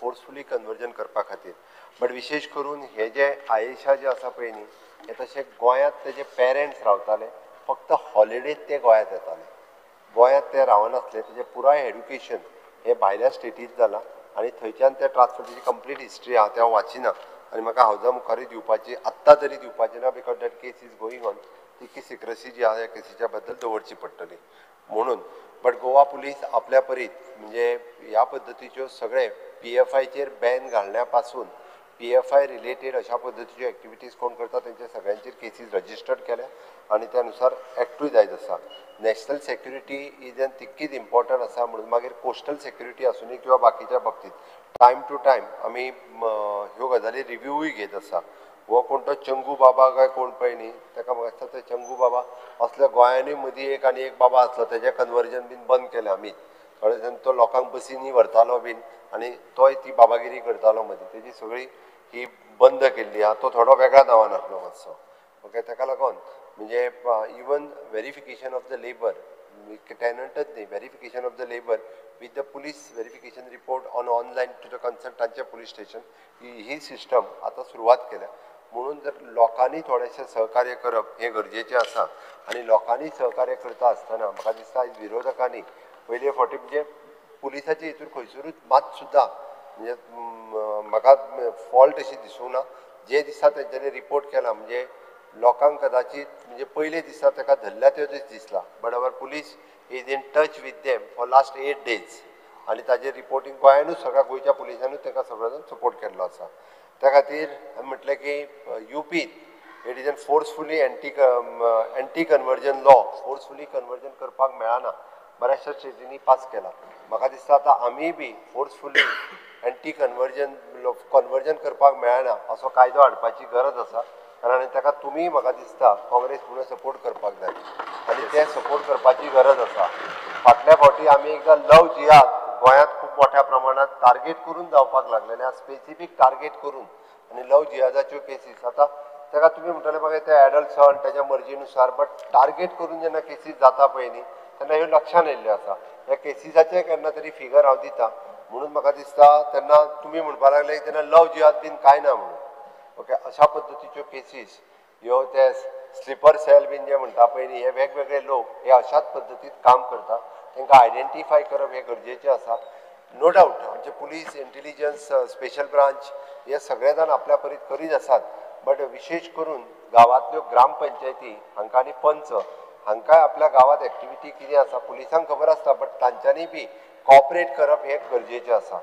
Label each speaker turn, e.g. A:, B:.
A: Forcefully conversion करपा खातीर. But विशेश करून हे जे आयेशा जे आसा पळय न्ही, हे तशें गोंयांत तेजे पेरंट्स रावताले, फक्त हॉलिडेत ते गोंयांत येताले, गोंयांत ते रावनासले. तेजें पुराय एड्युकेशन हे भायल्या स्टेटींत जालां आनी थंयच्यान ते ट्रान्सफर, तेजी कंप्लीट हिस्ट्री आहा, ते हांव वाचिना आनी म्हाका हावजा मुखारूय दिवपाची आत्तां तरी दिवपाची ना, because that case is going on. तितकी सिक्रसी जी आहा ह्या केसीच्या बद्दल दवरची पडटली म्हणून. बट गोवा पुलीस आपल्या परीत म्हणजे ह्या पद्दतीच्यो सगळे पीएफआयचेर बॅन घालण्या पासून पीएफआय रिलेटेड अशा पद्दतीच्यो एक्टिविटीज कोण करता तेंच्या सगळ्यांचेर केसीस रजिस्टर्ड केल्या आनी त्या नुसार एक्टूय जायत आसा. नॅशनल सेक्युरिटी is N तितकीच इम्पॉर्टंट आसा म्हणून मागीर कोस्टल सेक्युरिटी आसूनी किंवा बाकीच्या बाबतीत टायम टू टायम आमी ह्यो गजाली रिव्यूय घेत आसा. हो कोण तो चंगू बाबा काय कोण पळय न्ही, ताका म्हाका दिसता ते चंगू बाबा असल्या गोंयांनी मदीं एक आनी एक बाबा आसलो, तेजें कन्वर्जन बीन बंद केलें आमीच. थोडे जाण तो लोकांक बसींनी व्हरतालो बीन आनी तोय ती बाबागिरी करतालो मदीं, तेजी सगळी ही बंद केल्ली आहा. तो थोडो वेगळ्या नांवान आसलो मातसो, ओके. ताका लागून म्हणजे even verification of the labour, टेनंटच न्ही, verification of the labour with the police verification report on online to the concern तांच्या पुलीस स्टेशन ही सिस्टम आतां सुरवात केल्या. म्हणून जर लोकांनी थोडेशें सहकार्य करप हें गरजेचें आसा आनी लोकांनी सहकार्य करता आसतना म्हाका दिसता आयज विरोधकांनी पयले फावटी म्हणजे पुलिसाचे हितून खंयसरूच मात सुद्दां म्हणजे म्हाका फॉल्ट अशी दिसूंक ना. जे दिसा तेंच्यांनी रिपोर्ट केला म्हणजे लोकांक कदाचित म्हणजे पयले दिसा ताका धरल्या ते दीस दिसला, but our police is in touch with them for last 8 days आनी ताजेर रिपोर्टींग गोंयानूच सगळ्या गोंयच्या पुलिसानूच तांकां सगळो जाण सपोर्ट केल्लो आसा. त्या खातीर हांवें म्हटलें की युपीत it is an forcefully anti conversion law, forcefully conversion करपाक मेळना, बऱ्याचशा स्टेटींनी पास केला. म्हाका दिसता आतां आमीय बी फोर्सफुली एंटी कन्वर्जन करपाक मेळना असो कायदो हाडपाची गरज आसा. कारण ताका तुमी म्हाका दिसता काँग्रेस म्हणून सपोर्ट करपाक जाय आनी ते सपोर्ट करपाची गरज आसा. फाटल्या फावटी आमी एकदां लव जिहाद गोंयांत खूब मोठ्या प्रमाणात टार्गेट करून जावपाक लागलेलें, स्पेसिफीक टार्गेट करून, आनी लव जिहादाच्यो केसीस आतां ताका तुमी म्हणटले म्हाका ते एडल्ट सन तेज्या मर्जीनुसार, बट टार्गेट करून जेन्ना केसीस जाता पळय न्ही तेन्ना ह्यो लक्षान येयल्ल्यो आसा. ह्या केसीसाचें केन्ना तरी फिगर हांव दिता म्हणून म्हाका दिसता तेन्ना तुमी म्हणपाक लागले तेन्ना लव जिहाद बीन कांय ना म्हणून, ओके. अशा पद्दतीच्यो केसीस ह्यो ते स्लिपर सेल बीन जे म्हणटा पळय न्ही, हे वेगवेगळे लोक हे अशाच पद्दतीत काम करता, तांकां आयडेंटिफाय करप हें गरजेचें आसा. नो डावट आमचे पुलीस इंटेलिजन्स स्पेशल ब्रांच हे सगळे जाण आपल्या परीत करीत आसात, बट विशेश करून गांवांतल्यो ग्रामपंचायती हांकां आनी पंच हांकांय आपल्या गांवांत एक्टिविटी कितें आसा पुलिसांक खबर आसता, बट तांच्यांनी बी कॉपरेट करप हें गरजेचें आसा.